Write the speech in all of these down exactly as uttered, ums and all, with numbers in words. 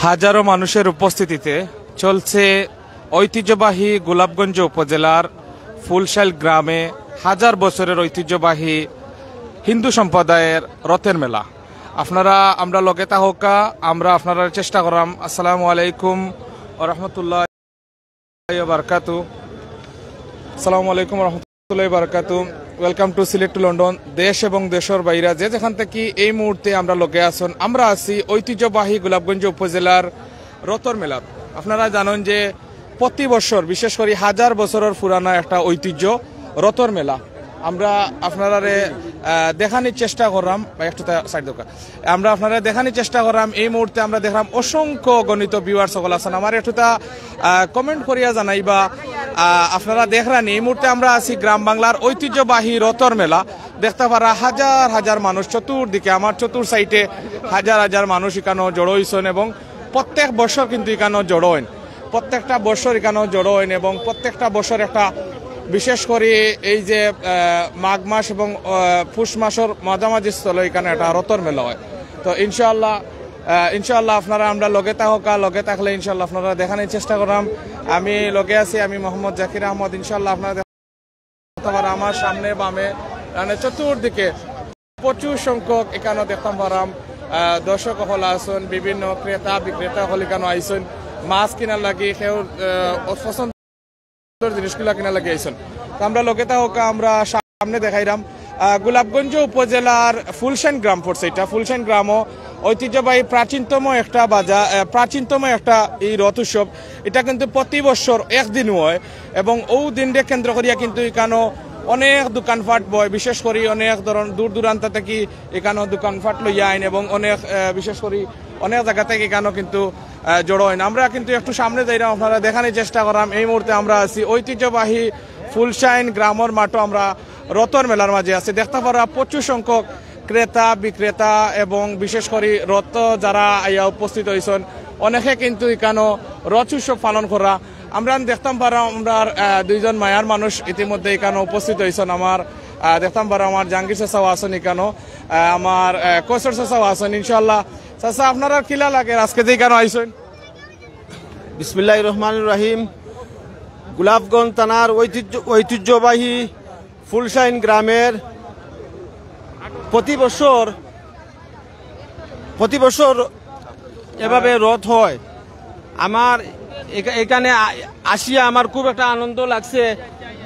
হাজারো মানুষের উপস্থিতিতে চলছে ঐতিহ্যবাহী গোলাপগঞ্জ উপজেলার ফুলশাইল গ্রামে হাজার বছরের ঐতিহ্যবাহী হিন্দু সম্প্রদায়ের রথের মেলা। আপনারা আমরা লগে থাকউক্কা, আমরা আপনারারে চেষ্টা করাম। আসসালামু আলাইকুম ওয়া রাহমাতুল্লাহি ওয়া বারাকাতু। আসসালামু আলাইকুম ওয়া রাহমাতুল্লাহি ওয়া বারাকাতু। Welcome to Sylhet to London। দেশ এবং দেশর বাইরা যে যেখান থাকি এই মুহূর্তে আমরার লগে আছইন, আমরা আছি ঐতিহ্যবাহী গোলাপগঞ্জ উপজেলার রথর মেলাত। আপনারা জানইন যে প্রতি বছর, বিশেষ করি হাজার বছরর পুরানা একটা ঐতিহ্য রথর মেলা। আমরা আপনারারে, আহ, দেখানির চেষ্টা করাম, বা একটু তা side দেউক্কা। আমরা আপনারারে দেখানির চেষ্টা করাম। এই মুহূর্তে আমরা দেখরাম অসংখ্য গণিত viewers সকল আছইন। আমারে একটু তা, আহ, comment করিয়া জানাইবা, আহ, আপনারা দেখরানি। এই মুহূর্তে আমরা আছি গ্রাম বাংলার ঐতিহ্যবাহী রথর মেলা। দেখতা পাররা হাজার হাজার মানুষ চতুর্দিকে, আমার চতুর side-এ হাজার হাজার মানুষ ইকানো জড়ো অইছইন এবং প্রত্যেক বছর কিন্তু ইকানো জড়ো অইন, প্রত্যেকটা বছর ইকানো জড়ো অইন এবং প্রত্যেকটা বছর একটা বিশেষ করি এই যে, আহ, মাঘ মাস এবং, আহ, পুষ মাসর মাঝামাঝি স্থলে ইকানো একটা রথর মেলা অয়। তো ইনশাআল্লাহ, আহ, ইনশাআল্লাহ আপনারা আমরার লগে থাকউক্কা, লগে থাকলে ইনশাআল্লাহ আপনারারে দেখানির চেষ্টা করাম। আমি লগে আছি, আমি মোহাম্মদ জাকির আহমদ। ইনশাআল্লাহ আপনারা দেখতা পাররা আমার সামনে বামে, মানে চতুর্দিকে প্রচুর সংখ্যক ইকানো দেখতাম পাররাম, আহ, দর্শক হকল আছইন, বিভিন্ন ক্রেতা বিক্রেতা হকল ইকানো আইছইন, মাছ কিনার লাগি, কেউ, আহ, পছন্দর জিনিসগুলা কিনার লাগি আইছইন। তো আমরা লগে থাকউক্কা, আমরা সামনে দেখাইরাম। আহ, গোলাপগঞ্জ উপজেলার ফুলশাইন গ্রাম পড়ছে, এটা ফুলশাইন গ্রামও ঐতিহ্যবাহী প্রাচীনতম একটা বাজার, আহ, প্রাচীনতম একটা এই রথ উৎসব। এটা কিন্তু প্রতি বছর একদিন অয় এবং অউ দিনরে কেন্দ্র করিয়া কিন্তু ইকানো অনেক দোকানপাট বয়, বিশেষ করি অনেক ধরন দূর দূরান্ত থাকি ইকানো দোকানপাট লইয়া আইন এবং অনেক, আহ, বিশেষ করি অনেক জাগা থাকি ইকানো কিন্তু, আহ, জড়ো অইন। আমরা কিন্তু একটু সামনে যাইরাম, আপনারারে দেখানির চেষ্টা করাম। এই মুহূর্তে আমরা আছি ঐতিহ্যবাহী ফুলশাইন গ্রামর মাঠো, আমরা রথর মেলার মাঝে আছি। দেখতা পাররা প্রচুর সংখ্যক ক্রেতা বিক্রেতা এবং বিশেষ করি রথ যারা আইয়া উপস্থিত অইছইন, অনেকে কিন্তু ইকানো রথ উৎসব পালন কররা। আমরা দেখতাম পাররাম আমরার, আহ, দুইজন মায়ার মানুষ ইতিমধ্যে ইকানো উপস্থিত অইছইন। আমার, আহ, দেখতাম পাররাম আমার জাহাঙ্গীর চাচাও আছইন ইকানো, আহ, আমার, আহ, কসর চাচাও আছইন। ইনশাআল্লাহ চাচা, আপনারার কিলা লাগের আজকে যে ইকানো আইছইন? বিসমিল্লাহির রহমানির রহিম। গোলাপগঞ্জ থানার ঐতিহ্য, ঐতিহ্যবাহী ফুলশাইন গ্রামের প্রতি বছর, প্রতি বছর এভাবে রথ হয়। আমার এখা-, এখানে আ-, আসিয়া আমার খুব একটা আনন্দ লাগছে,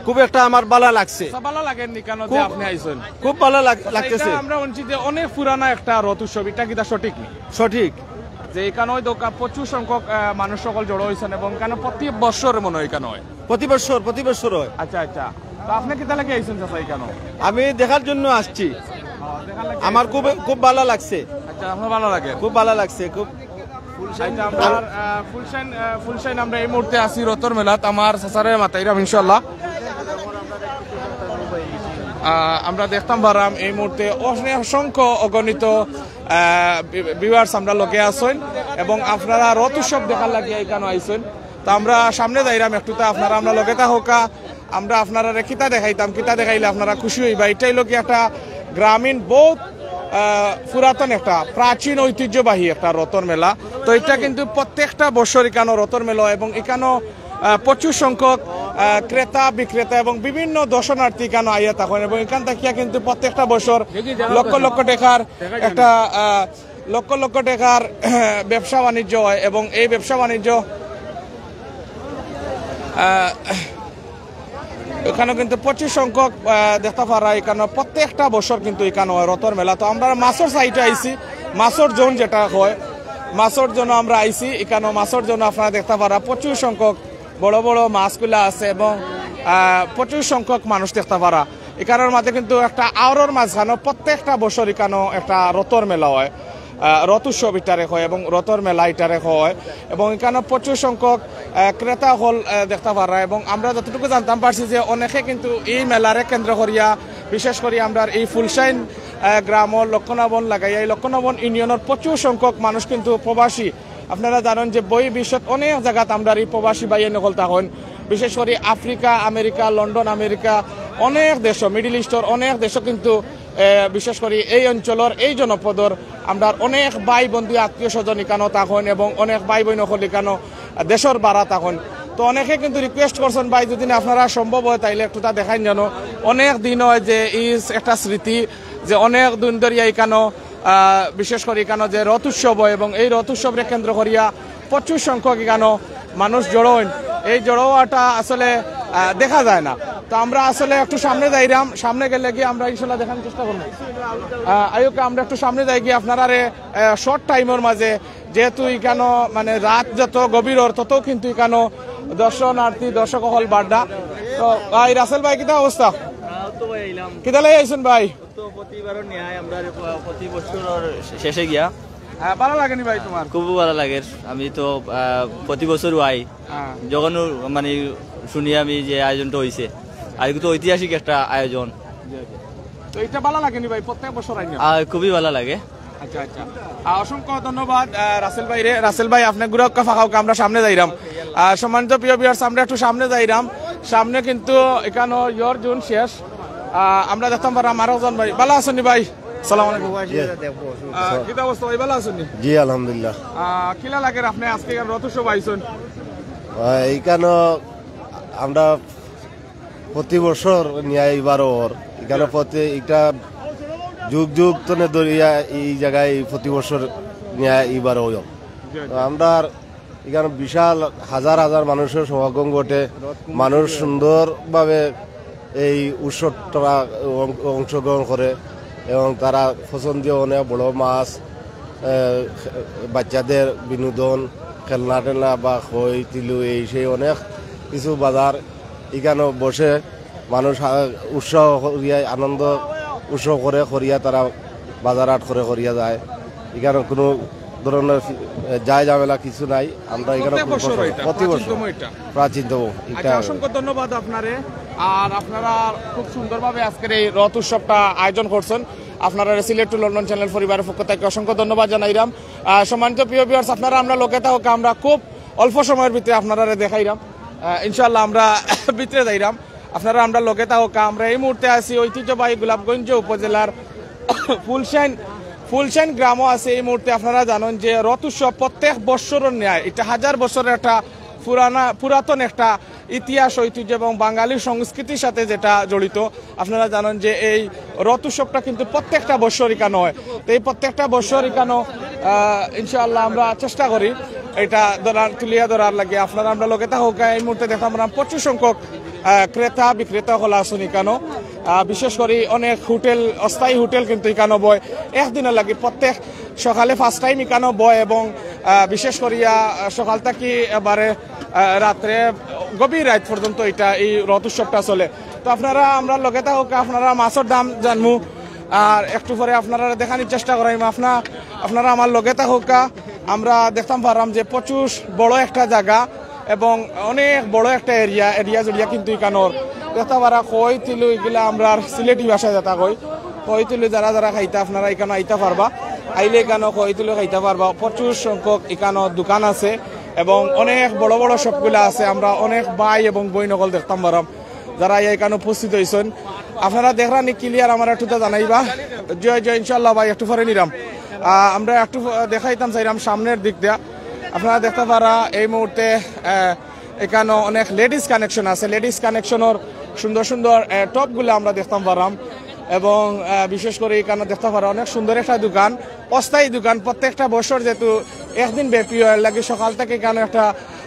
খুব একটা আমার ভালা লাগছে। আচ্ছা, ভালা লাগের নি কেন যে খুব, আপনি আইছইন? খুব ভালা লাগ-, আচ্ছা, লাগতেছে। এটা আমরা শুনছি যে অনেক পুরানা একটা রথ উৎসব, এটা কিতা সঠিক নি? সঠিক। যে এখানো দোকা-, প্রচুর সংখ্যক, আহ, মানুষ সকল জড়ো অইছইন এবং এখানো প্রতি বছর মনে হয় এখানো হয়। প্রতি বছর, প্রতি বছর হয়। আচ্ছা, আচ্ছা। তো আপনি কিতা লাগি আইছইন চাচা এখানো? আমি দেখার জন্য আসছি। ও, দেখার লাগি আমার আইছইন। খুব, খুব ভালা লাগছে। আচ্ছা, আপনার ভালা লাগে? খুব ভালা লাগছে, খুব। আচ্ছা, আমরা, আহ, ফুলশাইন, আহ, ফুলশাইন আমরা এই মুহূর্তে আছি রথর মেলাত। আমার চাচারে মাতাইরাম ইনশাআল্লাহ। আহ, আমরা দেখতাম পাররাম এই মুহূর্তে অসংখ্য অগণিত, আহ, ভি-, viewers আমরার লগে আছইন এবং আপনারা রথ উৎসব দেখার লাগি এখানো আইছইন। তো আমরা সামনে যাইরাম একটু, তো আপনারা আমরার লগে থাকউক্কা। আমরা আপনারারে কিতা দেখাইতাম, কিতা দেখাইলে আপনারা খুশি অইবা। ইটা অইলো গি একটা গ্রামীণ, বউত, আহ, পুরাতন একটা প্রাচীন ঐতিহ্যবাহী একটা রথর মেলা। তো ইটা কিন্তু প্রত্যেকটা বছর ইকানো রথর মেলা এবং ইকানো, আহ, প্রচুর সংখ্যক, আহ, ক্রেতা বিক্রেতা এবং বিভিন্ন দর্শনার্থী ইকানো আইয়া থাকইন এবং ইখান থাকিয়া কিন্তু প্রত্যেকটা বছর লক্ষ লক্ষ টেকার একটা, আহ, লক্ষ লক্ষ টেকার ব্যবসা বাণিজ্য হয় এবং এই ব্যবসা বাণিজ্য, আহ, এখানো কিন্তু প্রচুর সংখ্যক, আহ, দেখতা পাররা, এখানো প্রত্যেকটা বছর কিন্তু এখানো হয় রথর মেলা। তো আমরা মাছর side-এ আইছি, মাছর zone যেটা হয়, মাছর zone-ও আমরা আইছি। এখানো মাছর zone-ও আপনারা দেখতা পাররা প্রচুর সংখ্যক বড় বড় মাছগুলা আছে এবং, আহ, প্রচুর সংখ্যক মানুষ দেখতা পাররা। এখানোর মাঝে কিন্তু একটা আওরর মাঝখানো প্রত্যেকটা বছর এখানো একটা রথর মেলা হয়, আহ, রথ উৎসব ইটারে হয় এবং রথর মেলা ইটারে হয় এবং এখানো প্রচুর সংখ্যক, আহ, ক্রেতা হকল, আহ, দেখতা পাররা। এবং আমরা যতটুকু জানতাম পারছি যে অনেকে কিন্তু এই মেলারে কেন্দ্র করিয়া, বিশেষ করি আমরার এই ফুলশাইন, আহ, গ্রামর লক্ষ্মণাবন লাগাইয়া, এই লক্ষ্মণাবন ইউনিয়নর প্রচুর সংখ্যক মানুষ কিন্তু প্রবাসী। আপনারা জানইন যে বহির্বিশ্বত অনেক জাগাত আমরার এই প্রবাসী ভাইয়াইন হকল থাকইন, বিশেষ করি আফ্রিকা, আমেরিকা, লন্ডন, আমেরিকা, অনেক দেশো, Middle East-র অনেক দেশো কিন্তু এ, বিশেষ করি এই অঞ্চলর, এই জনপদর আমরার অনেক ভাই বন্ধু, আত্মীয় স্বজন ইকানো থাকইন এবং অনেক ভাই বইন অকল ইকানো দেশর বারা থাকইন। তো অনেকে কিন্তু রিকোয়েস্ট করছইন, ভাই, যদি না আপনারা সম্ভব হয় তাইলে একটু তা দেখাইন জানো। অনেক দিন হয় যে এই একটা স্মৃতি, যে অনেক দিন ধরিয়া ইকানো, আহ, বিশেষ করি ইকানো যে রথ উৎসব হয় এবং এই রথ উৎসবরে কেন্দ্র করিয়া প্রচুর সংখ্যক ইকানো মানুষ জড়ো হইন। এই জড়ো হওয়াটা আসলে, আহ, দেখা যায় না। তো আমরা আসলে একটু সামনে যাইরাম, সামনে গেলে গিয়ে আমরা ইনশাল্লাহ দেখানোর চেষ্টা করবো। আহ, আইউক্কা, আমরা একটু সামনে যাই গিয়ে আপনারারে, আহ, শর্ট টাইমর মাঝে, যেহেতু ইকানো মানে রাত যত গভীর অর তত কিন্তু ইকানো দর্শনার্থী, দর্শক অকল বাড়রা। তো ভাই রাসেল ভাই, কিতা অবস্থা? তো ভাই আইলাম। কিতা লাগি আইছইন ভাই? তো প্রতিবারর ন্যায় আমরা রে-, প্রতি বছরর শেষে গিয়া। হ্যাঁ, ভালা লাগেনি ভাই তোমার? খুব ভালা লাগের। আমি তো, আহ, প্রতি বছরউ আই। হ্যাঁ। যখন মানে শুনি আমি যে আয়োজনটা হইছে, আর কি তো ঐতিহাসিক একটা আয়োজন। জি, জি। তো এটা ভালা লাগেনি ভাই, প্রত্যেক বছর আইন? আহ, খুবই ভালা লাগে। আচ্ছা, আচ্ছা। আহ, অসংখ্য ধন্যবাদ, আহ, রাসেল ভাই রে। রাসেল ভাই, আপনে ঘুরাউক্কা ফাঁকাউক্কা, আমরা সামনে যাইরাম। আহ, সম্মানিত প্রিয় ভিউয়ার্স, আমরা একটু সামনে যাইরাম। সামনে কিন্তু ইকানো ইয়র জুন শেষ। আহ, আমরা দেখতাম পাররাম আরো জন ভাই। ভালা আছইননি ভাই? সালাম আলাইকুম। জি। আহ, কিতা অবস্থা ভাই, ভালা আছইননি? জি, আলহামদুলিল্লাহ। আহ, কিলা লাগের আপনে আজকে ইকানো রথ উৎসব আইছইন? আহ, ইকানো আমরা প্রতি বছর ন্যায় ইবারও অর। ইকানো প্রতি, এটা যুগ যুগ তনে ধরিয়া এই জাগায় এই প্রতি বছর ন্যায় ইবারও অর। তো আমরার ইকানো বিশাল হাজার হাজার মানুষর সমাগম ঘটে, মানুষ সুন্দরভাবে এই উৎসবটা অং-, অংশগ্রহণ করে এবং তারা পছন্দীয় অনেক বড় মাছ, এ, বাচ্চাদের বিনোদন, খেলনা টেলনা বা খই, তিলু, এই সেই অনেক কিছু বাজার ইকানো বসে। মানুষ, আ, উৎসাহ করিয়া, আনন্দ উৎসব করে করিয়া তারা বাজার হাট করে করিয়া যায়। ইকানো কোনো ধরনের, এ, যায় ঝামেলা কিছু নাই। আমরা ইকানো প্রত্যেক কোনো বছর বছর, এটা, প্রতি বছর। প্রাচীনতম এটা। প্রাচীনতম। আচ্ছা, এটা অসংখ্য ধন্যবাদ আপনারে। আর আপনারা খুব সুন্দরভাবে আজকের এই রথ উৎসবটা আয়োজন করছইন। আপনারারে সিলেট to লন্ডন চ্যানেল পরিবারের পক্ষ থাকি অসংখ্য ধন্যবাদ জানাইরাম। আহ, সম্মানিত প্রিয় ভিউয়ার্স, আপনারা আমরার লগে থাকউক্কা, আমরা খুব অল্প সময়র ভিতরে আপনারারে দেখাইরাম। আহ, ইনশাআল্লাহ আমরা ভিতরে যাইরাম, আপনারা আমরার লগে থাকউক্কা। আমরা এই মুহূর্তে আছি ঐতিহ্যবাহী গোলাপগঞ্জ উপজেলার ফুলশাইন, ফুলশাইন গ্রামও আছে এই মুহূর্তে। আপনারা জানেন যে রথ উৎসব প্রত্যেক বৎসরর ন্যায়, এটা হাজার বছরের একটা পুরানা, পুরাতন একটা ইতিহাস, ঐতিহ্য এবং বাঙালি সংস্কৃতির সাথে যেটা জড়িত। আপনারা জানেন যে এই রথ উৎসবটা কিন্তু প্রত্যেকটা বৎসর ইকানো হয়। তো এই প্রত্যেকটা বৎসর ইকানো, আহ, ইনশাআল্লাহ আমরা চেষ্টা করি এটা ধরার, তুলিয়া ধরার লাগি। আপনারা আমরার লগে থাকউক্কা। এই মুহূর্তে দেখতাম পাররাম প্রচুর সংখ্যক, আহ, ক্রেতা বিক্রেতা অকল আছইন ইকানো। আহ, বিশেষ করি অনেক হোটেল, অস্থায়ী হোটেল কিন্তু ইকানো বয় একদিনর লাগি। প্রত্যেক সকালে ফার্স্ট টাইম ইকানো বয় এবং, আহ, বিশেষ করিয়া, আহ, সকাল থাকি এবারে, আহ, রাত্রে গভীর রাত পর্যন্ত এটা, এই রথ উৎসবটা চলে। তো আপনারা আমরার লগে থাকউক্কা, আপনারা মাছর দাম জানমু, আর একটু পরে আপনারারে দেখানির চেষ্টা করাইমু। আপনা-, আপনারা আমার লগে থাকউক্কা। আমরা দেখতাম পাররাম যে প্রচুর বড় একটা জাগা এবং অনেক বড় একটা এরিয়া, এরিয়া জুড়িয়া কিন্তু ইকানোর দেখতা পাররা খই তিলু, ইগুলা আমরার সিলেটি ভাষায় যেটা কই, খই তিলু যারা যারা খাইতা, আপনারা ইকানো আইতা পারবা, আইলে ইকানো খই তিলু খাইতা পারবা। প্রচুর সংখ্যক ইকানো দোকান আছে এবং অনেক বড় বড় শপগুলা আছে। আমরা অনেক ভাই এবং বইন অকল দেখতাম পাররাম যারা ইয়া ইকানো উপস্থিত হইছইন। আপনারা দেখরানি ক্লিয়ার, আমারে একটু তা জানাইবা। জয় জয়, ইনশাআল্লাহ ভাই, একটু পরে নিরাম। আহ, আমরা একটু, আহ, দেখাইতাম চাইরাম সামনের দিক দিয়া। আপনারা দেখতা পাররা এই মুহূর্তে, আহ, ইকানো অনেক লেডিস কালেকশন আছে। লেডিস কালেকশনর সুন্দর সুন্দর, আহ, টপগুলা আমরা দেখতাম পাররাম এবং, আহ, বিশেষ করি ইকানো দেখতা পাররা অনেক সুন্দর একটা দোকান, অস্থায়ী দোকান। প্রত্যেকটা বছর যেহেতু একদিন ব্যাপী হয়, এর লাগি সকাল থাকি ইকানো একটা,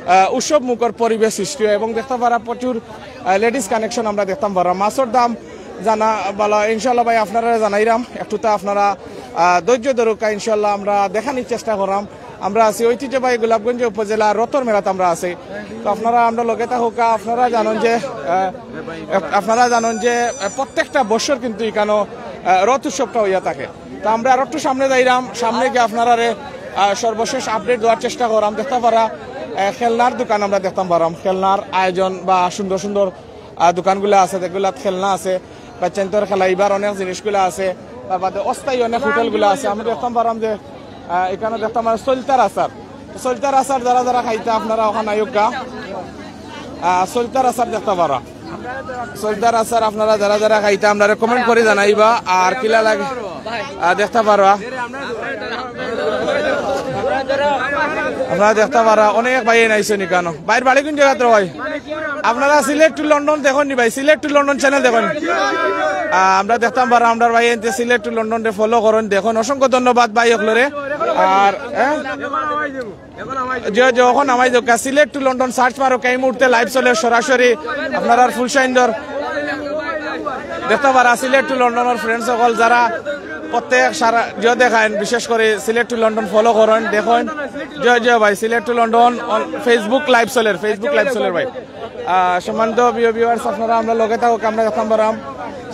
আহ, উৎসব মুখর পরিবেশ সৃষ্টি হয় এবং দেখতা পাররা প্রচুর, আহ, লেডিস কালেকশন আমরা দেখতাম পাররাম। মাছর দাম জানা বালা, ইনশাআল্লাহ ভাই আপনারারে জানাইরাম, একটু তা আপনারা, আহ, ধৈর্য ধরউক্কা, ইনশাআল্লাহ আমরা দেখানির চেষ্টা করাম। আমরা আছি ঐতিহ্যবাহী গোলাপগঞ্জ উপজেলা রথর মেলাত আমরা আছি। তো আপনারা আমরার লগে থাকউক্কা। আপনারা জানেন যে, আহ, আপনারা জানেন যে, আহ, প্রত্যেকটা বছর কিন্তু ইকানো, আহ, রথ উৎসবটা হইয়া থাকে। তো আমরা আর একটু সামনে যাইরাম, সামনে গিয়া আপনারারে, আহ, সর্বশেষ আপডেট দেওয়ার চেষ্টা করাম। দেখতা পাররা, আহ, খেলনার দোকান আমরা দেখতাম পাররাম, খেলনার আয়োজন বা সুন্দর সুন্দর, আহ, দোকানগুলা আছে, যেগুলাত খেলনা আছে, বাচ্চাইন্তর খেলাইবার অনেক জিনিসগুলা আছে, তার বাদে অস্থায়ী অনেক হোটেলগুলা আছে। আমি দেখতাম পাররাম যে, আহ, ইকানো দেখতাম পাররাম সইলতার আচার, সইলতার আচার যারা যারা খাইতা আপনারা অখান আইউক্কা। আহ, সইলতার আচার দেখতা পাররা। চইলতার আচার আপনারা যারা যারা খাইতা, আপনারা কমেন্ট করি জানাইবা। আর কিলা লাগে, আহ, দেখতা পারবা, আপনারা দেখতা পারবা, অনেক ভাই আইছইন ইকানো। ভাইর বাড়ি কোন জাগাত রে ভাই? আপনারা সিলেট টু লন্ডন দেখইন নি ভাই, সিলেট টু লন্ডন চ্যানেল দেখইন। আহ, আমরা দেখতাম পারা, আমরার ভাই এনতে সিলেট টু লন্ডন রে ফলো করইন, দেখইন। অসংখ্য ধন্যবাদ ভাই অকলরে। আর, হ্যাঁ? যে, যে, অখন আমাই দোকা সিলেট টু লন্ডন সার্চ মারো, এই মুহূর্তে লাইভ চলে সরাসরি আপনারার ফুল সাইন্দর। দেখতা পারা সিলেট টু লন্ডনর ফ্রেন্ডস অকল যারা প্রত্যেক সারা যে দেখইন, বিশেষ করি সিলেট টু লন্ডন ফলো করইন, দেখইন। জয় জয় ভাই, Sylhet to London Facebook live চলের, Facebook লাইভ চলের ভাই। আহ, সম্মানিত ভিউ ভিউয়ার্স, আপনারা আমরার লগে থাকুক, আমরা দেখতাম পারাম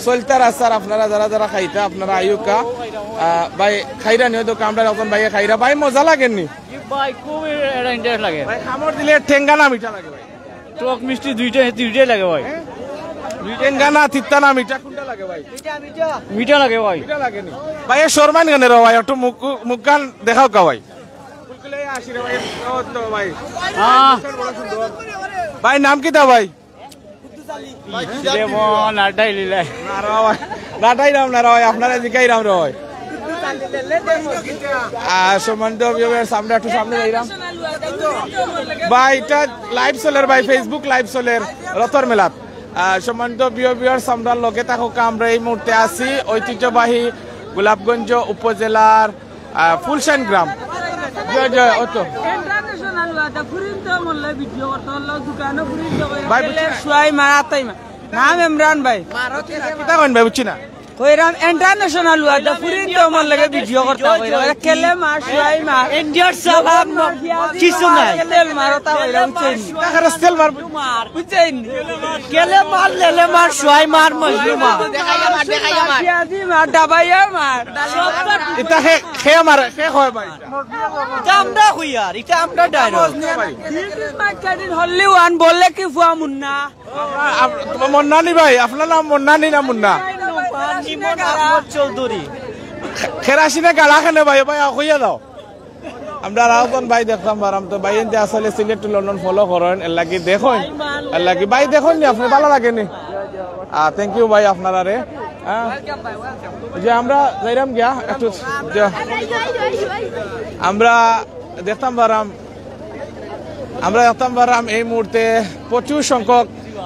চইলতার আচার, আপনারা যারা যারা খাইতা আপনারা আইউক্কা। আহ, ভাই খাইরা নিও দোকা, আমরা এখন ভাইয়ে খাইরা। ভাই মজা লাগেনি? জি ভাই, খুবই এটা ইন্টারেস্ট লাগে। ভাই খামর দিলে টেঙ্গা না মিঠা লাগে ভাই? টক মিষ্টি দুইটাই, দুইটাই লাগে ভাই। টেঙ্গা না তিতা না মিঠা কোনটা লাগে ভাই? মিঠা লাগে ভাই। মিঠা লাগেনি? ভাই এ শরমাইন কেনে রে ভাই, একটু মুখ, মুখখান দেখাউক্কা ভাই। আহ। ভাই নাম কিতা ভাই? লেমন আড্ডাই লিলাই। না রে ভাই, নাটাইরাম না রে ভাই, আপনারা জিকাইরাম রে ভাই। আর সম্মানিত ভিউয়ার্স, আমরা একটু সামনে যাইরাম। ভাই এটা লাইভ চলের ভাই, Facebook লাইভ চলের রথর মেলাত। আহ, সম্মানিত ভিউয়ার্স, আমরার লগে থাকুক, আমরা এই মুহূর্তে আছি ঐতিহ্যবাহী গোলাপগঞ্জ উপজেলার, আহ, ফুলশাইন গ্রাম। জয় জয়, অত। ইন্টারন্যাশনাল ওয়াদা, ফুরিন তো মল্লে ভিডিও করতে হলো, দোকানও ফুরিন তো করে। ভাই, বুঝছি না। সুয়াই মারাতাই মা। নাম ইমরান ভাই। কিতা কইন ভাই, বুঝছি না। কইরাম ইন্টারন্যাশনাল ওয়াদা, ফুরিন তো মল্লে ভিডিও করতে কইরাম। কেলে মার, সুয়াই মার। ইন্ডিয়ার সালাম, কিছু নাই। কেলে মারতা কইরাম, বুঝছেন? তাকে সেল মার। বুঝছেন? কেলে মার, লেলে মার, সুয়াই মার, মজনু মার। দেখাইয়া মার, দেখাইয়া মার। পিয়াজি মার, ডাবাইয়া মার। ইতা খে, খে মারে, খে কয় ভাই? ইতা আমরা কইয়ার, ইতা আমরা dialogue. This is my cousin, only one, বললে কি ফুয়া মুন্না? আপ-, আপ-, মন্নানি ভাই, আপনার নাম মন্নানি না মুন্না? নিমন আহমদ চৌধুরী। খে-, খেরাসিনে গালা কেনে ভাই, ভাই, কইয়া দাও। আমরা আরোজন ভাই দেখতাম পারাম, তো ভাই এনতে আসলে সিলেট টু লন্ডন ফলো করইন, এর লাগি দেখইন, এর লাগি ভাই দেখইন নি, আপনি ভালা লাগেনি? আহ, thank you ভাই আপনারারে। হ্যাঁ, যে আমরা যাইরাম গিয়া একটু, যে আমরা দেখতাম পারাম, আমরা দেখতাম পারাম এই মুহূর্তে প্রচুর সংখ্যক,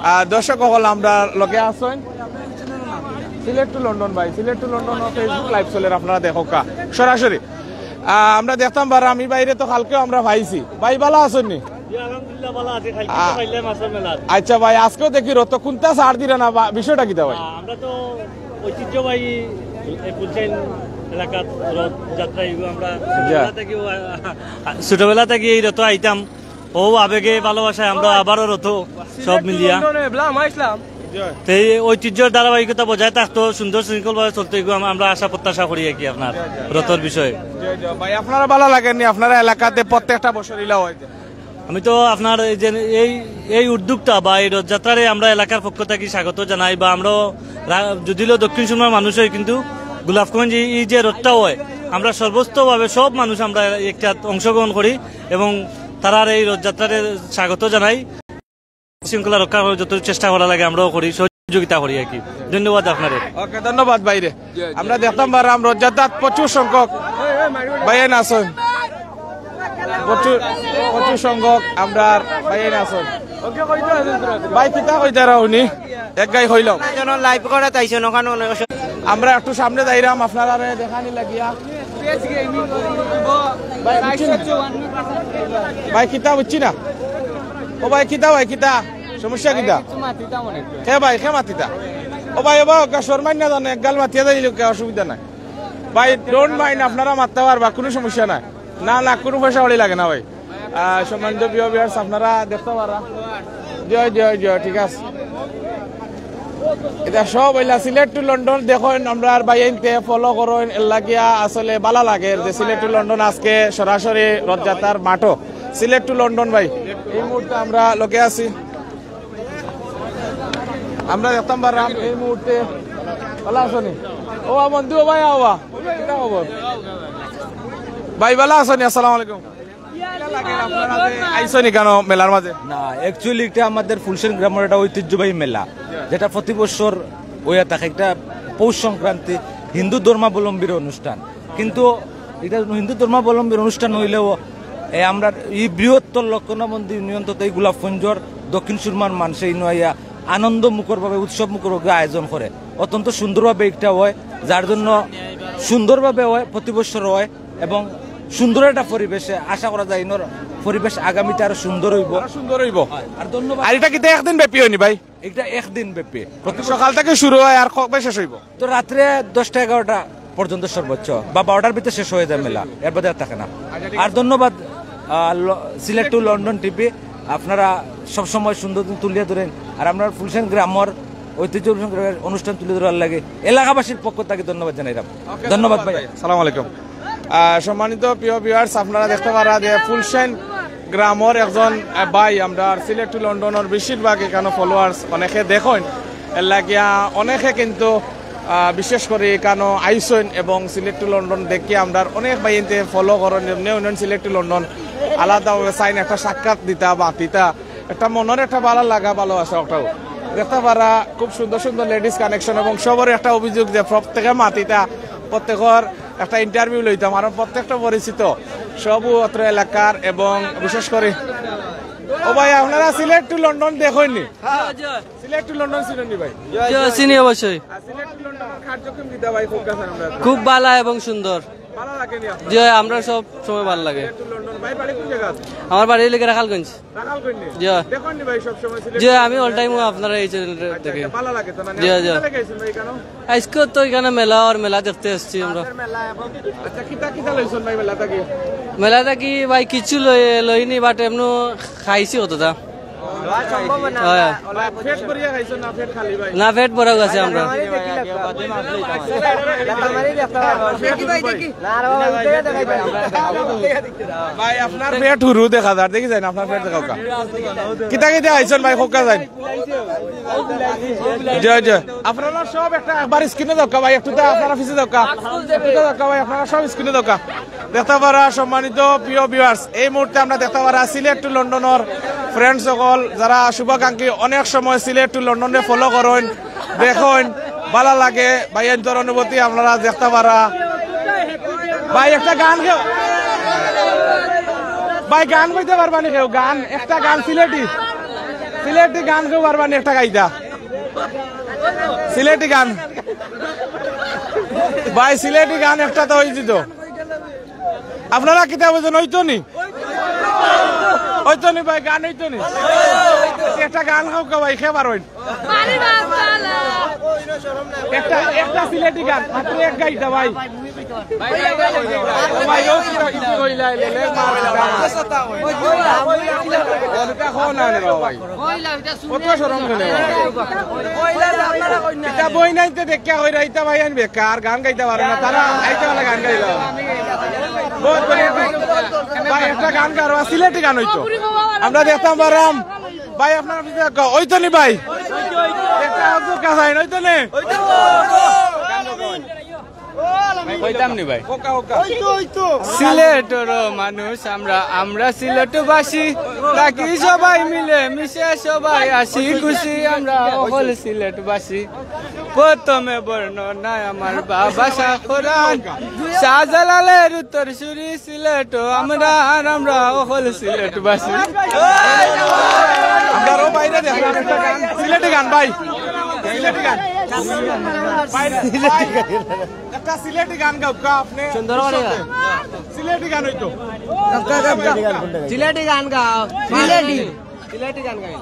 আহ, দর্শক অকল আমরার লগে আছইন। সিলেট টু লন্ডন ভাই, Sylhet to London Facebook live চলের, আপনারা দেখউক্কা সরাসরি। আহ, আমরা দেখতাম পারাম, ই ভাইরে তো কালকেও আমরা পাইছি। ভাই, ভালা আছইন নি? জি, আলহামদুলিল্লাহ, ভালা আছি। কালকে তো আ-, পাইলাম আসার মেলাত। আচ্ছা ভাই, আজকেও দেখি রথ, কোনটা ছাড় দিরা না, বা-, বিষয়টা কিতা ভাই? আ, আমরা তো ঐতিহ্যবাহী এই ফুলশাইন এলাকাত রথ যাত্রা, এগুলো আমরা জি। ছোটবেলা থেকে, আ, ছোটবেলা থেকে এই রথ আইতাম। ও আবেগে ভালোবাসায় আমরা আবারও রথ সব মিলিয়া। লন্ডনে, বলা, আমরা আসলাম। তে এই ঐতিহ্যর ধারাবাহিকতা বজায় থাকতো, সুন্দর শৃঙ্খলভাবে চলতো, এগুলো আম-, আমরা আশা প্রত্যাশা করি আর কি আপনার রথর বিষয়ে। জি, জি। ভাই, আপনারা ভালা লাগেনি? আপনারা এলাকাতে প্রত্যেকটা বছর ইলা হয় যে। আমি তো আপনার এই যে এই, এই উদ্যোক্তা বা এই রথযাত্রারে আমরা এলাকার পক্ষ থাকি স্বাগত জানাই, বা আমরাও রা-, যদিও দক্ষিণ সুরমার মানুষ হই, কিন্তু গোলাপগঞ্জ এই, এই যে রথটা হয়, আমরা সর্বস্তভাবে সব মানুষ আমরা একটা অংশগ্রহণ করি এবং তারার এই রথযাত্রারে স্বাগত জানাই। শৃঙ্খলা রক্ষা করার যত চেষ্টা করা লাগে আমরাও করি, সহযোগিতা করি আর কি। ধন্যবাদ আপনারে। ওকে, ধন্যবাদ ভাইরে। আমরা দেখতাম পারাম রথযাত্রাত প্রচুর সংখ্যক ভাইয়াইন আছইন, প্রচুর, প্রচুর সংখ্যক আমরার ভাইয়াইন আছইন। ভাই কিতা কইতারা উনি? এক গাই কইলাম। লাইভ করা তাইছে না, কারণ আমরা একটু সামনে যাইরাম, আপনারারে দেখানি লাগিয়া। ভাই, বুঝছি না। ভাই, কিতা বুঝছি না। ও ভাই, কিতা ভাই, কিতা? সমস্যা কিতা? কে ভাই, কে মাতিতা? ও ভাই, ও ভাই, ওকে শরমাইন না জানে, এক গাল মাতিয়া যাই, লোকে অসুবিধা নাই। ভাই, don't mind, আপনারা মাততা পারবা, কুনু সমস্যা নাই। না, না, কুনু পয়সা কড়ি লাগে না ভাই। আহ, সম্মানিত প্রিয় viewers, আপনারা দেখতা পারা। জয়, জয়, জয়, ঠিক আছে। ইতা সব অইলা সিলেট to লন্ডন দেখইন, আমরার ভাইয়াইন্তে follow করইন, এর লাগিয়া আসলে ভালা লাগের যে সিলেট to লন্ডন আজকে সরাসরি রথযাত্রার মাঠো। সিলেট to লন্ডন ভাই, এই মুহূর্তে আমরা লগে আছি। আমরা দেখতাম পারলাম এই মুহূর্তে। ভালা আছনি? ও বন্ধু, ও ভাই, ও বা। কিতা খবর? ভাই, ভালা আছনি? আসসালামু আলাইকুম। আইছনি কেন মেলার মাঝে? না, actually এটা আমাদের ফুলশাইন গ্রামের একটা ঐতিহ্যবাহী মেলা, যেটা প্রতি বছর হইয়া থাকে। একটা পৌষ সংক্রান্তি, হিন্দু ধর্মাবলম্বীর অনুষ্ঠান, কিন্তু এটা হিন্দু ধর্মাবলম্বীর অনুষ্ঠান হইলেও এ, আমরা এই বৃহত্তর লক্ষণাবন্দী ইউনিয়ন তথা এই গোলাপগঞ্জর দক্ষিণ সুরমার মানুষে ইনো আইয়া আনন্দ মুখরভাবে, উৎসব মুখরভাবে আয়োজন করে। অত্যন্ত সুন্দরভাবে একটা হয়, যার জন্য সুন্দরভাবে হয়, প্রতি বছর হয় এবং সুন্দর একটা পরিবেশে আশা করা যায় ইনোর পরিবেশ আগামীতে আরো সুন্দর হইব। আরো সুন্দর হইব। আর ধন্যবাদ। আর এটা কিতা একদিন ব্যাপী হয়নি ভাই? এটা একদিন ব্যাপী। প্রতি সকাল থেকে শুরু হয় আর কবে শেষ হইব? তো রাত্রে দশটা এগারোটা পর্যন্ত সর্বোচ্চ, বা বারোটার ভিতরে শেষ হয়ে যায় মেলা, এর বাদে আর থাকে না। আর ধন্যবাদ আহ, ল- সিলেট টু লন্ডন টিভি, আপনারা সবসময় সুন্দর দিন তুলিয়া ধরেন। আর আমরা ফুলশাইন গ্রামর ঐতিহ্য ফুলশাইন গ্রামর অনুষ্ঠান তুলে ধরার লাগে এলাকাবাসীর পক্ষ থেকে ধন্যবাদ জানাইলাম। ধন্যবাদ ভাই। সালাম আলাইকুম। আহ, সম্মানিত প্রিয় ভিউয়ার্স, আপনারা দেখতে পারা যে ফুলশাইন গ্রামর একজন আহ, ভাই, আমরা সিলেট টু লন্ডনর বেশিরভাগ এখানে ফলোয়ার্স অনেকে দেখইন, এর লাগিয়া অনেকে কিন্তু আহ, বিশেষ করে এখানে আইসইন এবং সিলেট টু লন্ডন দেখি আমরা অনেক ভাইয়াইন্তে ফলো করেন, এমনি অন্যান্য সিলেট টু লন্ডন আলাদাভাবে চাইন একটা সাক্ষাৎ দিতা বা দিতা, একটা মনের একটা ভালো লাগা, ভালোবাসা ওটাও দেখতে পারা। খুব সুন্দর সুন্দর লেডিস কালেকশন এবং সবার একটা অভিযোগ যে প্রত্যেকে মাতিতা, প্রত্যেকের একটা ইন্টারভিউ লইতাম, কারণ প্রত্যেকটা পরিচিত সব অত্র এলাকার। এবং বিশেষ করে, ও ভাই, আপনারা সিলেট টু লন্ডন দেখইননি? সিলেট টু লন্ডন চিনইননি ভাই? জি, চিনি অবশ্যই। আর সিলেট টু লন্ডনর কার্যক্রম কিতা ভাই, খুব কাছে আমরা। খুব ভালা এবং সুন্দর। ভালা লাগে নি আপনার? জি, আমরা সব সময় ভালা লাগে। Sylhet to London. ভাই, বাড়ি কোন জায়গা? আমার বাড়ি হইল গিয়া রাখালগঞ্জ। রাখালগঞ্জ নি? জি। দেখইননি ভাই সব সময় সিলেট জি, টু আমি লন্ডন? অল টাইম আপনারা এই চ্যানেল আচ্ছা, দেখি। আচ্ছা, ভালা লাগে তো না? জি, জি। কোথা থেকে আইছেন ভাই এখানে? আজকে তো এখানে মেলা আর মেলা দেখতে আসছি আমরা। আচ্ছা, কিতা কিতা লইছেন ভাই মেলা থাকি? মেলা থাকি ভাই কিছু লই-, লইনি, বাট এমনও খাইছি কতটা। সম্ভাবনা। হ্যাঁ। ভাই, পেট ভরিয়া খাইছেন না পেট খালি ভাই? না, পেট ভরাও আছে আমরা। ভাই, আপনার পেট হুরু দেখা যার, দেখি যাইন, আপনার পেট দেখাউক্কা। কিতা কিতা খাইছেন ভাই, কউক্কা যাইন। জি, জি। আপনারা সব একটা একবার স্ক্রিনে দেউক্কা ভাই, একটু তো আপনারা পিছে দেউক্কা। একটু তো দেউক্কা ভাই, আপনারা সব স্ক্রিনে দেউক্কা। দেখতে পারা সম্মানিত প্রিয় ভিউয়ার্স, এই মুহূর্তে আমরা দেখতে পারা সিলেট টু লন্ডনর ফ্রেন্ডস সকল, যারা শুভাকাঙ্ক্ষী, অনেক সময় সিলেট টু লন্ডনে ফলো করইন, দেখইন, ভালা লাগে। ভাইয়াইন্তর অনুভূতি আপনারা দেখতে পারা। ভাই, একটা গান গাও। ভাই, গান কইতে পারবা নি কেউ? গান, একটা গান সিলেটি। সিলেটি গান কেউ পারবা নি একটা গাইতা? সিলেটি গান। ভাই, সিলেটি গান একটা তো অইযিতো। আপনারা কিতা বুঝইন, অইতো নি? অইতো নি ভাই, গান অইতো নি? একটা গান গাউক্কা ভাই, কে পারইন? একটা, একটা সিলেটি গান, মাত্র এক গাইতা ভাই। ও ভাই, ও কিতা, কিতা কইলা, এলে, এলে, মার। ওটা কও না রে ভাই। কত শরম করে। ইতা বই নাইতে দেখিয়া কইরা, ইতা ভাই আনবে, কার গান গাইতা পারে না, তারা আইতে পারে গান গাইলা। বহুত বড়। ভাই, একটা গান গাও, সিলেটি গান অইতো। আমরা দেখতাম পারাম। ভাই, আপনারা পিছে থাকো। অইতো নি ভাই? একটা আজকে কাজ হয়, অইতো নি? কইতাম নি ভাই? সিলেটর মানুষ আমরা, আমরা সিলেটবাসী, থাকি সবাই মিলে মিশে সবাই আসি খুশি, আমরা অকল সিলেটবাসী। প্রথমে বর্ণনায় আমার বাবা শাহ কোরআন, শাহজালালের উত্তর সুরি সিলেট আমরা, আর আমরা অকল সিলেটবাসী। আমরা আরো বাইরে দেখলাম একটা গান, সিলেটি গান ভাই, সিলেটি গান। ভাই, ভাই, একটা সিলেটি গান গাউক্কা আপনি। সুন্দর করে গা। সিলেটি গান অইতো। সিলেটি গান গাও। সিলেটি। সিলেটি গান গাও।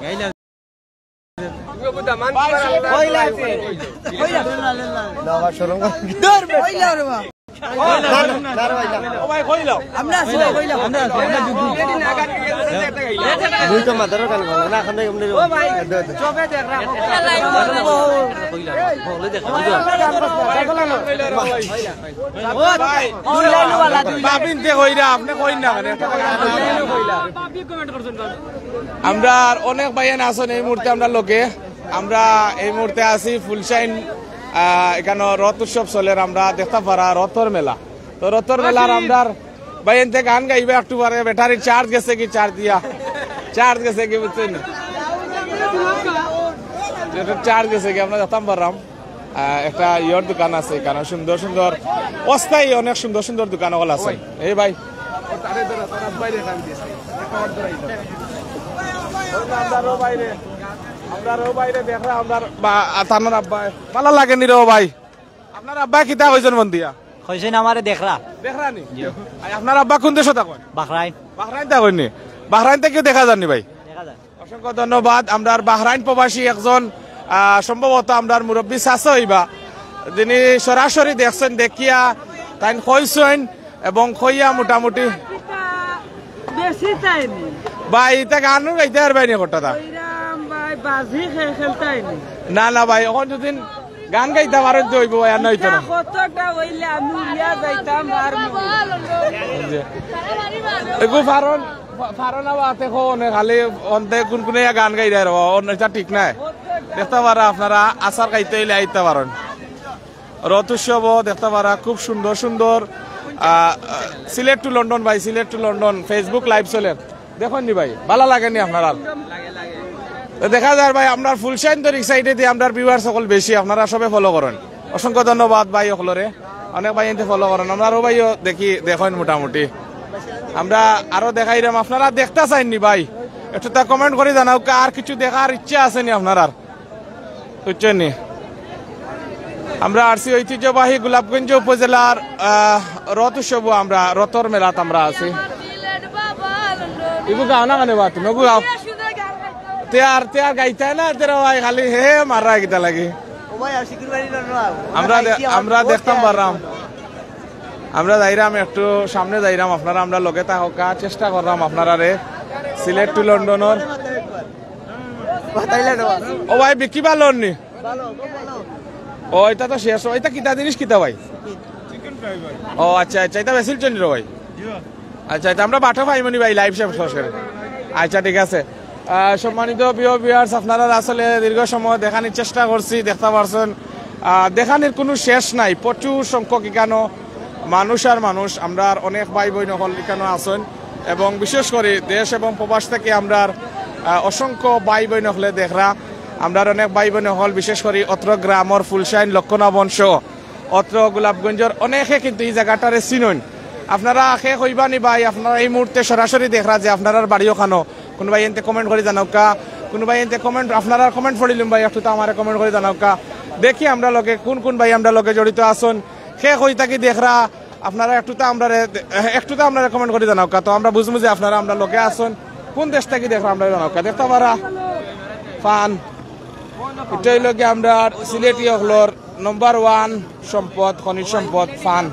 ভাই, সিলেটি গান। কইলা আছে। কইলা। না, আমার শরম করে। দূর বে। কইলা রে বা। ও ভাই, কইলাও। আমরা আছি, কইলা। আমরা আছি, আমরা আছি। দুই তো মাদারর গান গাও না, এখন থেকে এমনি ও ভাই, চোখে দেখ, রাখো। ভাই, দুই লাইন ওয়ালা, দুই লাইন। বাবিনতে কইরা, আপনি কইন না কেনে? আমরা আর অনেক ভাইয়াইন আছইন এই মুহূর্তে আমরার লগে। আমরা এই মুহূর্তে আছি ফুলশাইন, আহ, এখানো রথ উৎসব চলের, আমরা দেখতা পারা রথর মেলা। তো রথর মেলার আমরার ভাই, এনতে গান গাইবা একটু পরে, ব্যাটারি চার্জ গেছে কি, চার্জ দিয়া, চার্জ গেছে কি, বুঝছইন নি? চার্জ গেছে কি, আমরা যেতাম পাররাম। আহ, একটা ইয়র দোকান আছে এখানো, সুন্দর সুন্দর, অস্থায়ী অনেক সুন্দর সুন্দর দোকান অকল আছে। এই ভাই, আমরারও বাইরে, আমরারও বাইরে দেখরা, আমরার বা-, তানোর আব্বা, ভালা লাগে নি রে ও ভাই? আপনার আব্বা কিতা কইছইন মন দিয়া? কইছইন আমারে দেখরা। দেখরা নি? জি। আই, আপনার আব্বা কোন দেশো থাকইন? বাহরাইন। বাহরাইন থাকইন নি? বাহরাইন থাকিও দেখা যার নি ভাই? দেখা যার। অসংখ্য ধন্যবাদ। আমরার বাহরাইন প্রবাসী একজন, আহ, সম্ভবত আমরার মুরব্বী চাচা অইবা, যিনি সরাসরি দেখছইন, দেখিয়া তাইন কইছইন এবং কইয়া মোটামুটি বেশি চাইনি। ভাই, ইতা গানও গাইতা পারবায় নি কটাতা? কইরাম ভাই, বাজি খে-, খেলতাইনি। না, না ভাই, অখন যদি গান গাইতা পারইন তে অইবো ভাই, আর না অইতো না। কতটা অইলে আমি উড়িয়া যাইতাম পারমু। জি। এগু পারইন, পা-, পারইন না বাতে কও নে, খালি অন্তে কুন কুনে গান গাইরা রে, অন ইটা ঠিক নায়। দেখতা পাররা আপনারা আচার খাইতা অইলে আইতা পারইন। রথ উৎসবও দেখতা পাররা, খুব সুন্দর সুন্দর, আহ, আহ, সিলেট to লন্ডন ভাই, Sylhet to London Facebook live চলের। দেখইন নি ভাই, ভালা লাগে নি আপনারার? তো দেখা যার ভাই, আমরার ফুলশাইন তরিক side-এ দি আমরার viewers অকল বেশি, আপনারা সবে follow করইন। অসংখ্য ধন্যবাদ ভাই অকলরে, অনেক ভাইয়াইন্তে follow করইন, আমরার ও ভাইও দেখি, দেখইন মোটামুটি। আমরা আরো দেখাইরাম, আপনারা দেখতা চাইন নি ভাই, একটুতা comment করি জানাউক্কা, আর কিছু দেখার ইচ্ছা আছে নি আপনারার? বুঝছইন নি? আমরা আরছি ঐতিহ্যবাহী গোলাপগঞ্জ উপজেলার, আহ, রথ উৎসবও, আমরা রথর মেলাত আমরা আছি। ইগু গাও না কেনে বা তুমি? ওগু গাও। তে আর, তে আর গাইতায় না, তে রে ভাই খালি হে হে মাররা কিতা লাগি। আমরা দে-, আমরা দেখতাম পাররাম। আমরা যাইরাম একটু সামনে যাইরাম, আপনারা আমরার লগে থাকউক্কা, চেষ্টা কররাম আপনারারে সিলেট to লন্ডনর। ও ভাই, বিক্রি ভালা অর নি? ও, ইটা তো শেষ। ইটা কিতা জিনিস কিতা ভাই? ও আচ্ছা, আচ্ছা, ইটা বেচিলছো নি রে ভাই? আচ্ছা, ইটা আমরা বাটা পাইমু নি ভাই, live শেষ করে। আচ্ছা, ঠিক আছে। আহ, সম্মানিত প্রিয় viewers, আপনারারে আসলে দীর্ঘ সময় দেখানির চেষ্টা করছি, দেখতা পারছইন, আহ, দেখানির কুনু শেষ নাই, প্রচুর সংখ্যক ইকানো মানুষ আর মানুষ, আমরার অনেক ভাই বইন অকল ইকানো আছইন। এবং বিশেষ করি দেশ এবং প্রবাস থাকি আমরার, আহ, অসংখ্য ভাই বইন অকলে দেখরা। আমরার অনেক ভাই বইন অকল, বিশেষ করি অত্র গ্রামর ফুলশাইন লক্ষণা বংশ, অত্র গোলাপগঞ্জর অনেকে কিন্তু ই জাগাটারে চিনইন। আপনারা কে কইবা নি ভাই, আপনারা এই মুহূর্তে সরাসরি দেখরা যে আপনারার বাড়ি অখানো, কুনু ভাইয়াইন্তে comment করি জানাউক্কা, কুনু ভাইয়াইন্তে comment, আপনারার comment পড়িলিমু ভাই, একটুতা আমারে comment করি জানাউক্কা। দেখি আমরার লগে কুন কুন ভাই আমরার লগে জড়িত আছইন, কে কই থাকি দেখরা, আপনারা একটুতা আমরারে, একটুতা আমরারে comment করি জানাউক্কা, তো আমরা বুঝমু যে আপনারা আমরার লগে আছইন। কুন দেশ থাকি দেখরা আমরারে জানাউক্কা। দেখতা পাররা পান, ইটা অইলো গিয়া আমরার সিলেটি অকলর number one সম্পদ, খনিজ সম্পদ পান।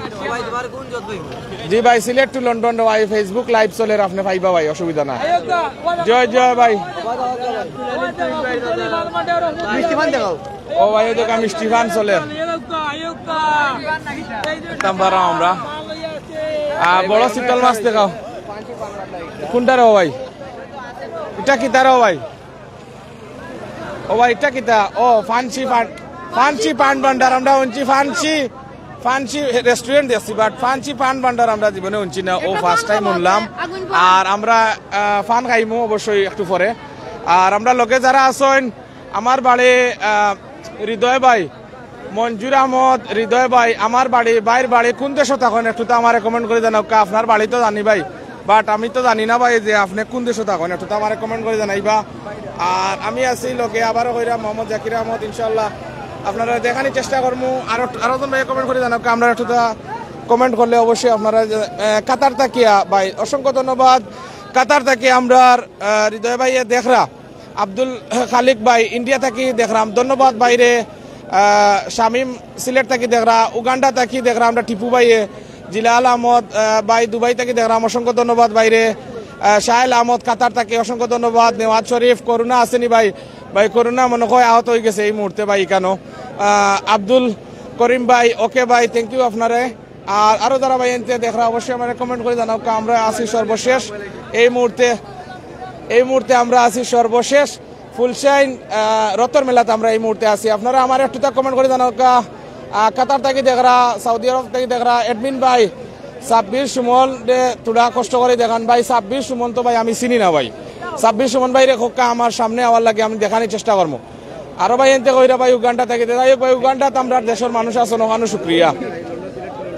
জি ভাই, সিলেট to লন্ডন রে ভাই, Facebook live চলের, আপনে পাইবা ভাই, অসুবিধা নাই। জয় জয় ভাই। মিষ্টি পান দেখাও। ও ভাই, ওই দোকান মিষ্টি পান চলের। দেখতাম পাররাম আমরা। আহ, বড় চিতল মাছ দেখাও। কুনটা রে ও ভাই? ইটা কিতা রে ও ভাই? ও ভাই, ইটা কিতা? ও, ফান্সি পান, ফান্সি পান ভান্ডার। আমরা হুনছি ফান্সি, ফান্সি restaurant দেখছি, but ফান্সি পান ভান্ডার আমরা জীবনে হুনছি না। ও, first time হুনলাম। আর আমরা, আহ, পান খাইমু অবশ্যই একটু পরে। আর আমরার লগে যারা আছইন, আমার বাড়ি, আহ, হৃদয় ভাই, মঞ্জুর আহমদ হৃদয় ভাই, আমার বাড়ি, ভাইর বাড়ি কুন দেশো থাকইন, একটুতা আমারে comment করি জানাউক্কা। আপনার বাড়ি তো জানি ভাই, but আমি তো জানি না ভাই যে আপনে কুন দেশো থাকইন, একটুতা আমারে comment করি জানাইবা। আর আমি আছি লগে, আবারও কইরাম, মোহাম্মদ জাকির আহমদ, ইনশাআল্লাহ আপনারারে দেখানির চেষ্টা করমু। আরো, আরো জন ভাই comment করি জানাউক্কা, আমরারে একটুতা comment করলে অবশ্যই আপনারা, আহ, কাতার থাকিয়া ভাই, অসংখ্য ধন্যবাদ। কাতার থাকি আমরার, আহ, হৃদয় ভাইয়ে দেখরা। আব্দুল খালিক ভাই, ইন্ডিয়া থাকি দেখরাম, ধন্যবাদ ভাইরে। আহ, শামীম সিলেট থাকি দেখরা, উগান্ডা থাকি দেখরা আমরা টিপু ভাইয়ে, জিলাল আহমদ, আহ, ভাই দুবাই থাকি দেখরাম, অসংখ্য ধন্যবাদ ভাইরে। আহ, শাহেল আহমদ কাতার থাকি অসংখ্য ধন্যবাদ। নেওয়াজ শরীফ, করুণা আছেনি ভাই? ভাই করুণা মনে হয় আহত অইগেছে এই মুহূর্তে ভাই ইকানো। আহ, আব্দুল করিম ভাই, OK ভাই, thank you আপনারে। আর আরো যারা ভাইয়াইন্তে দেখরা অবশ্যই আমারে comment করি জানাউক্কা। আমরা আছি সর্বশেষ এই মুহূর্তে, এই মুহূর্তে আমরা আছি সর্বশেষ ফুলশাইন, আহ, রথর মেলাত আমরা এই মুহূর্তে আছি। আপনারা আমারে একটুতা comment করি জানাউক্কা। আহ, কাতার থাকি দেখরা, সৌদি আরব থাকি দেখরা, admin ভাই, সাব্বির সুমন রে থুড়া কষ্ট করি দেখান ভাই। সাব্বির সুমন তো ভাই আমি চিনি না ভাই। সাব্বির সুমন ভাইরে কউক্কা আমার সামনে আওয়ার লাগি, আমি দেখানির চেষ্টা করমু। আরো ভাই এনতে কইরা ভাই উগান্ডা থাকি, যাই হউক ভাই উগান্ডাত আমরার দেশর মানুষ আছইন, অখানো শুক্রিয়া।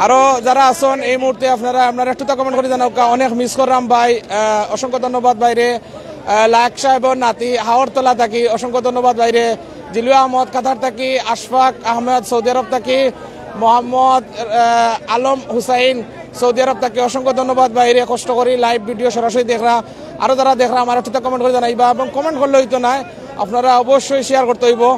আরো যারা আছইন এই মুহূর্তে আপনারা, আপনারা একটু তো কমেন্ট করি জানাউক্কা, অনেক মিস কররাম ভাই। আহ, অসংখ্য ধন্যবাদ ভাইরে। আহ, লায়েক সাহেবর নাতি হাওরতলা থাকি, অসংখ্য ধন্যবাদ ভাইরে। জিলু আহমদ কাতার থাকি, আশফাক আহমেদ সৌদি আরব থাকি, মোহাম্মদ, আহ, আলম হুসাইন সৌদি আরব থাকি, অসংখ্য ধন্যবাদ ভাইরে। কষ্ট করি লাইভ ভিডিও সরাসরি দেখরা, আরো যারা দেখরা আমার একটু কমেন্ট করি জানাইবা, এবং কমেন্ট করলে অইতো নায়, আপনারা অবশ্যই শেয়ার করতে অইবো।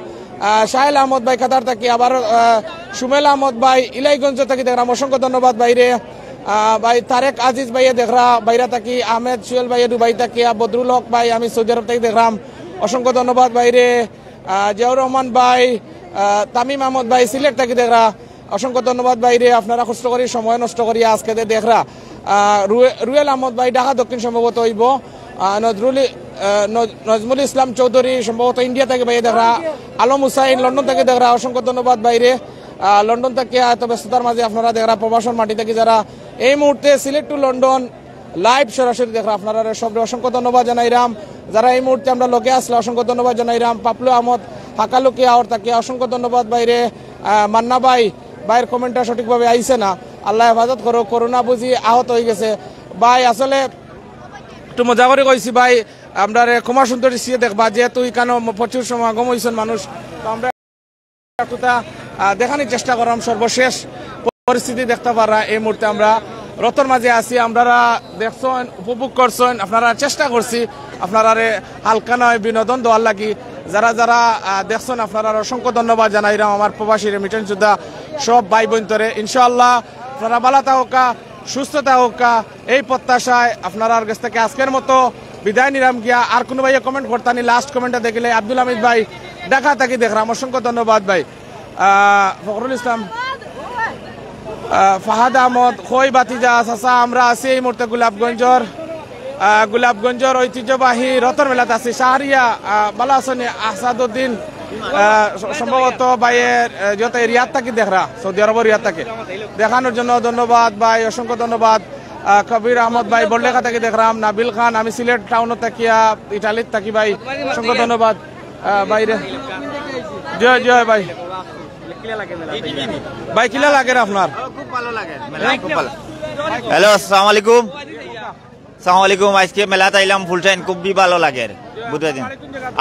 আহ, শাহেল আহমদ ভাই কাতার থাকি, আবার, আহ, সুমেল আহমদ ভাই ইলাইগঞ্জ থাকি দেখরাম, অসংখ্য ধন্যবাদ ভাইরে। আহ, ভাই তারেক আজিজ ভাইয়ে দেখরা বাইরা থাকি, আহমেদ সুয়েল ভাইয়ে দুবাই থাকি, আহ, বদরুল হক ভাই আমি সৌদি আরব থাকি দেখরাম, অসংখ্য ধন্যবাদ ভাইরে। আহ, জিয়াউর রহমান ভাই, আহ, তামিম আহমদ ভাই সিলেট থাকি দেখরা, অসংখ্য ধন্যবাদ ভাইরে। আপনারা কষ্ট করি সময় নষ্ট করি আজকে যে দেখরা। আহ, রুয়ে-, রুয়েল আহমদ ভাই ঢাকা দক্ষিণ সম্ভবত অইবো। আহ, নজরুল ই-, আহ, নজ-, নজমুল ইসলাম চৌধুরী সম্ভবত ইন্ডিয়া থাকি ভাইয়ে দেখরা। আলম হুসাইন লন্ডন থাকি দেখরা, অসংখ্য ধন্যবাদ ভাইরে। আহ, লন্ডন থাকি এত ব্যস্ততার মাঝে আপনারা দেখরা, প্রবাসর মাটি থাকি যারা এই মুহূর্তে সিলেট to লন্ডন লাইভ সরাসরি দেখরা, আপনারারে সবরে অসংখ্য ধন্যবাদ জানাইরাম। যারা এই মুহূর্তে আমরার লগে আছলা, অসংখ্য ধন্যবাদ জানাইরাম। পাপলু আহমদ হাকালুকি আওর থাকি অসংখ্য ধন্যবাদ ভাইরে। আহ, মান্না ভাই, ভাইর কমেন্টটা সঠিকভাবে আইছে না, আল্লায় হেফাজত করো, করোনা বুঝি আহত অইগেছে। ভাই, আসলে একটু মজা করি কইছি ভাই, আমরারে ক্ষমা সুন্দর দৃষ্টিতে দেখবা, যেহেতু ইখানো প্রচুর সমাগম অইছইন মানুষ, তো আমরা একটুতা, আহ, দেখানির চেষ্টা কররাম সর্বশেষ পরিস্থিতি দেখতা পাররা। এই মুহূর্তে আমরা রথর মাঝে আছি, আপনারা দেখছইন, উপভোগ করছইন, আপনারা চেষ্টা করছি আপনারারে হালকা নয় বিনোদন দেওয়ার লাগি। যারা যারা, আহ, দেখছইন আপনারারে অসংখ্য ধন্যবাদ জানাইরাম, আমার প্রবাসী রেমিটেন্স যোদ্ধা সব ভাই বোনতরে। ইনশাআল্লাহ আপনারা ভালা থাকউক্কা, সুস্থ থাকউক্কা, এই প্রত্যাশায় আপনারার গেছ থাকি আজকের মতো বিদায় নিরাম গিয়া। আর কুনু ভাইয়ে কমেন্ট করতা নি, লাস্ট কমেন্টটা দেখিলে আব্দুল হামিদ ভাই ঢাকা থাকি দেখরাম, অসংখ্য ধন্যবাদ ভাই। আহ, ফখরুল ইসলাম, আহ, ফাহাদ আহমদ, খই বাতিজা, চাচা, আমরা আছি এই মুহূর্তে গোলাপগঞ্জর, আহ, গোলাপগঞ্জর ঐতিহ্যবাহী রথর মেলাত আছি। শাহরিয়া, আহ, ভালা আছইন নি? আহসাদুদ্দিন, আহ, স-, সম্ভবত ভাইয়ে, আহ, যত রিয়াদ থাকি দেখরা, সৌদি আরবর রিয়াদ থাকি দেখানোর জন্য ধন্যবাদ ভাই, অসংখ্য ধন্যবাদ। আহ, কবির আহমদ ভাই বড়লেখা থাকি দেখরাম, নাবিল খান, আমি সিলেট টাউন থাকিয়া, ইটালিত থাকি ভাই, অসংখ্য ধন্যবাদ। আহ, ভাইরে, জয় জয় ভাই। ভাই, কিলা লাগের আপনার? খুব ভালো লাগে, মেলা খুব ভালো। হ্যালো, আসসালামু আলাইকুম। আসসালামু আলাইকুম। আজকে মেলাত আইলাম ফুলটাইন, খুবই ভালো লাগের। বুঝতে পারছেন?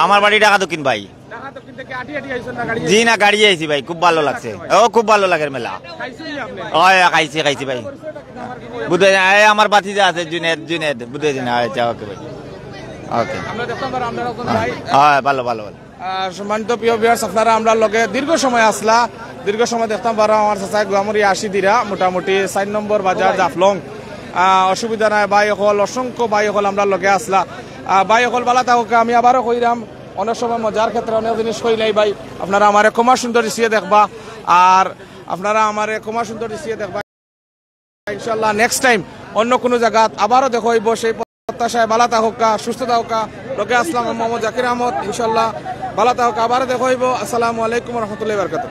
আমার বাড়ি ঢাকা দক্ষিণ ভাই। জি না, গাড়ি আইছি ভাই, খুব ভালো লাগছে। ও, খুব ভালো লাগের মেলা। হয়, খাইছি, খাইছি ভাই। বুঝতে পারছেন? এই আমার ভাতিজা আছে জুনেদ, জুনেদ, বুঝতে পারছেন? আচ্ছা, ওকে ভাই। ওকে। হ্যাঁ, ভালো, ভালো, ভালো। আহ, সম্মানিত প্রিয় ভিউয়ার্স, আপনারা আমরার লগে দীর্ঘ সময় আছলা, দীর্ঘ সময় দেখতাম পারো আমার চাচায় গুয়ামুড়ি আশি দিরা, মোটামুটি চার নম্বর বাজার জাফলং। আহ, অসুবিধা নাই, ভাই অকল, অসংখ্য ভাই অকল আমরার লগে আছলা। আহ, ভাই অকল ভালা থাকউক্কা, আমি আবারও কইরাম, অনেক সময় মজার ক্ষেত্রে অনেক জিনিস কইলাই ভাই, আপনারা আমারে ক্ষমা সুন্দর দৃষ্টিতে দেখবা, আর আপনারা আমারে ক্ষমা সুন্দর দৃষ্টিতে দেখবা। ইনশাআল্লাহ নেক্সট টাইম অন্য কুনু জাগাত আবারও দেখা অইবো, সেই প্রত্যাশায় ভালা থাকউক্কা, সুস্থ থাকউক্কা। লগে আছলাম মোহাম্মদ জাকির আহমদ। ইনশাআল্লাহ ভালা থাকউক্কা, আবারও দেখা অইবো। আসসালামু আলাইকুম ওয়া রাহমাতুল্লাহি ওয়া বারাকাতুহু।